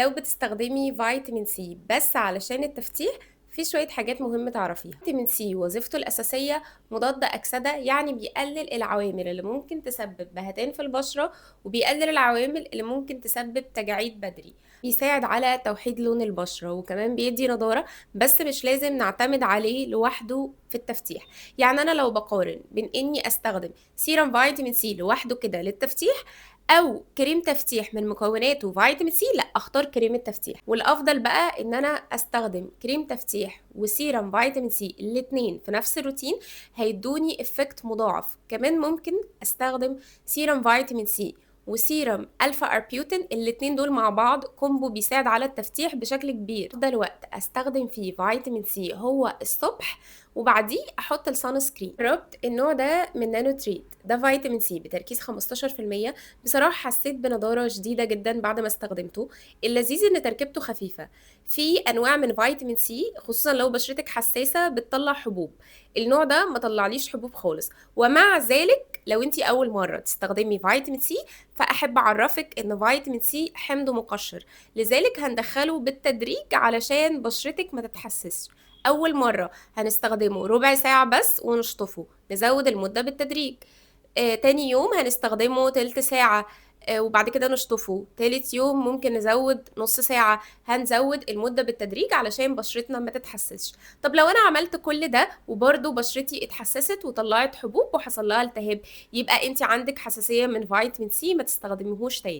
لو بتستخدمي فيتامين سي بس علشان التفتيح، في شوية حاجات مهم تعرفيها. فيتامين سي وظيفته الأساسية مضاد أكسدة، يعني بيقلل العوامل اللي ممكن تسبب بهتان في البشرة، وبيقلل العوامل اللي ممكن تسبب تجاعيد بدري، بيساعد على توحيد لون البشرة، وكمان بيدي نضارة، بس مش لازم نعتمد عليه لوحده في التفتيح. يعني أنا لو بقارن بين إني أستخدم سيرم فيتامين سي لوحده كده للتفتيح أو كريم تفتيح من مكوناته فيتامين سي، لا أختار كريم التفتيح. والأفضل بقى إن أنا أستخدم كريم تفتيح وسيرم فيتامين سي الاتنين في نفس الروتين، هيدوني effect مضاعف. كمان ممكن أستخدم سيرم فيتامين سي وسيرم ألفا أربيوتين، الاتنين دول مع بعض combo بيساعد على التفتيح بشكل كبير. أفضل وقت أستخدم فيه فيتامين سي هو الصبح، وبعديه أحط ال sunscreen. جربت النوع ده من نانو تريت، ده فيتامين سي بتركيز 15%. بصراحة حسيت بنضارة شديدة جدا بعد ما استخدمته. اللذيذ إن تركيبته خفيفة. في أنواع من فيتامين سي خصوصا لو بشرتك حساسة بتطلع حبوب، النوع ده ما طلعليش حبوب خالص. ومع ذلك لو انتي أول مرة تستخدمي فيتامين سي، فأحب أعرفك إن فيتامين سي حمض مقشر، لذلك هندخله بالتدريج علشان بشرتك ما تتحسسش. أول مرة هنستخدمه ربع ساعة بس ونشطفه، نزود المدة بالتدريج. تاني يوم هنستخدمه تلت ساعة، وبعد كده نشطفه. تالت يوم ممكن نزود نص ساعة، هنزود المدة بالتدريج علشان بشرتنا ما تتحسسش. طب لو أنا عملت كل ده وبرضو بشرتي اتحسست وطلعت حبوب وحصل لها التهاب، يبقى انت عندك حساسية من فيتامين سي، ما تستخدميهوش تاني.